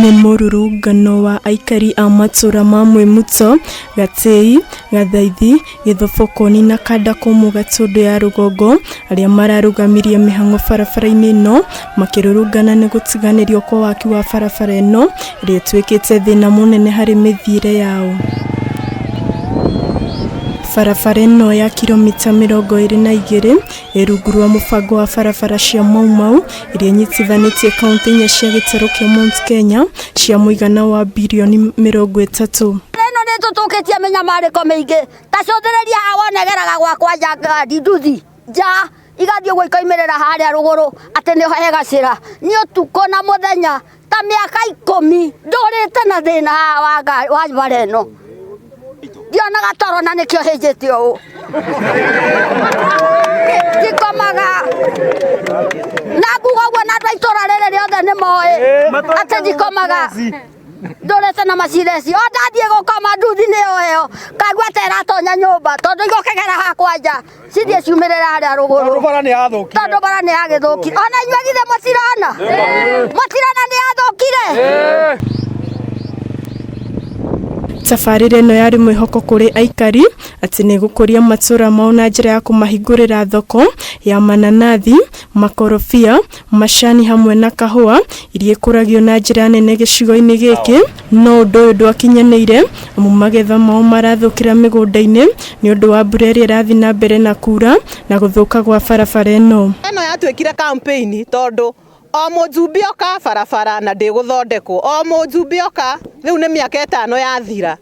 Nĩ mũrũrũngano wa aikari a matũra ma Mwĩmuto, Gatĩi, Gathaithi, Gĩthobokoni na Kanda kũmũ Gatũndũ ya rũgongo arĩa mararũgamirie mĩhang'o barabara-inĩ ĩno makĩrũrũngana nĩ gũtiganĩrio kwa waki wa barabara ĩno ĩrĩa ĩtuĩkĩte thĩna mũnene harĩ mĩthiĩre yao. Barabara ĩno ya kiromita 22 ĩ rungu rwa mũbango wa barabara cia Mau Mau ĩrĩa ĩnyitithanĩtie kauntĩ inya cia gĩtarũ kĩa Mount Kenya cia mũigana wa birioni 30. Ĩno nĩ tũtũkĩtie mĩnyamarĩko mĩingĩ ta cũthĩrĩria haha wonegeraga gwakwa nja ngari nduthi nja igathiĩ ũguo ikoimĩrĩra harĩa rũgũrũ atĩ nĩho he gacĩra nĩ ũtukũ na mũthenya ta mĩaka 10 ndũrĩte na thĩna haha wa bara ĩno ndionaga toro na nĩkĩo hĩnjĩte ũũ ndikomaga na nguga ũguo na andũ a itũra rĩrĩ rĩothe nĩ moĩ atĩ ndikomaga ndũrĩte na macireci o ndathiĩ gũkoma nduthi nĩyo ĩyo ngaigua ta ĩratonya nyũmba tondũ igũkĩgera hakwa nja cithiĩ ciumĩrĩre harĩa rũgũrũ Tondũ bara nĩ yathũkire. Tondũ bara nĩ yagĩthũkire ona inyuĩ githĩ mũtirona mũtirona nĩ yathũkire. Tabarĩra ĩno yarĩ mwĩhoko kũrĩ aikari atĩ nĩ ĩgũkũria matũra mao na njĩra ya kũmahingũrĩra thoko ya mananathi, makorobia, macani hamwe na kahũa iria ikũragio na njĩra nene gĩcigo-inĩ gĩkĩ, no ũndũ ũyũ ndwakinyanĩire amu magetha mao marathũkĩra mĩgũnda-inĩ nĩ ũndũ wa mbura ĩrĩa ĩrathiĩ na mbere na kura na gũthũka gwa barabara ĩno. Ĩno yatuĩkire campaign tondũ o mũjumbe oka barabara na ndĩgũthondekwo, o mũjumbe oka, rĩu nĩ mĩaka 5 yathira.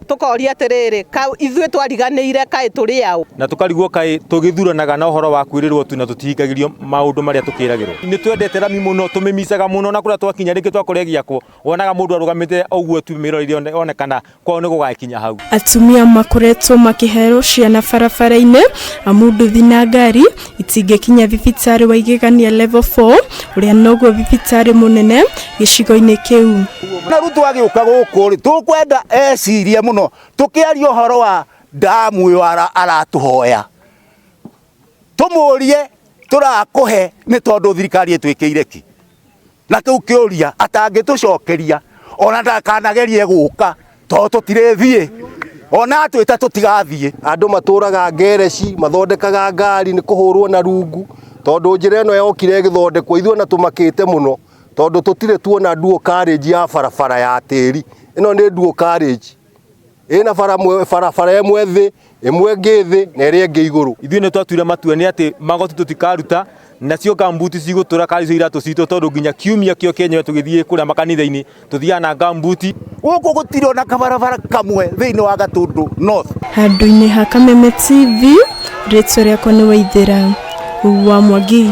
Tũkoria atĩrĩrĩ, ithuĩ twariganĩire kaĩ tũrĩ aũ? Na tũkarigwo kaĩ tũgĩthuranaga na ũhoro wa kwĩrĩrwo tu na tũtihingagĩrio maũndũ marĩa tũkĩragĩrwo. Nĩ twendete rami mũno, tũmĩmicaga mũno na kũrĩa twakinya rĩngĩ twakora ĩgĩakwo, wonaga mũndũ arũgamĩte ũguo tu mĩroreire one kana kwao nĩ gũgakinya hau. Atumia makoretwo makĩherwo ciana barabara-inĩ amu nduthi na ngari itingĩkinya thibitarĩ wa Igegania Level 4 ũrĩa noguo thibitarĩ mũnene gĩcigo-inĩ kĩu. Na Ruto agĩũka gũkũ rĩ, tũkwenda ecirie mũno tũkĩaria ũhoro wa ndamu ĩyo aratũhoya, tũmũrie tũrakũhe nĩ tondũ thirikari ĩtwĩkĩire kĩ? Na kĩu kĩũria atangĩtũcokeria ona ndakanagerie gũka tondũ tũtirĩthiĩ, ona atwĩta tũtigathiĩ. Andũ matũraga ngereci, mathondekaga ngari nĩ kũhũrwo na rungu, tondũ njĩra ĩno yokire ĩgĩthondekwo ithuĩ ona tũmakĩte mũno, tondũ tũtirĩ tuona dual carriage ya barabara ya tĩri. Ĩno nĩ dual carriage ĩna barabara ĩmwe thĩ, ĩmwe ĩngĩ thĩ na ĩrĩa ĩngĩ igũrũ. Ithuĩ nĩ twatuire matua nĩ atĩ magoti tũtikaruta nacio gambuti cigũtũra kana icio iratũ citũ tondũ nginya kiumia kĩo kĩenyewe tũgĩthiĩ kũrĩa makanitha-inĩ tũthiaga na gambuti. Gũkũ gũtirĩ ona kabarabara kamwe thĩinĩ wa Gatũndũ North. Handũ-inĩ ha Kameme TV, rĩtwa rĩakwa nĩ Waithĩra wa Mwangi.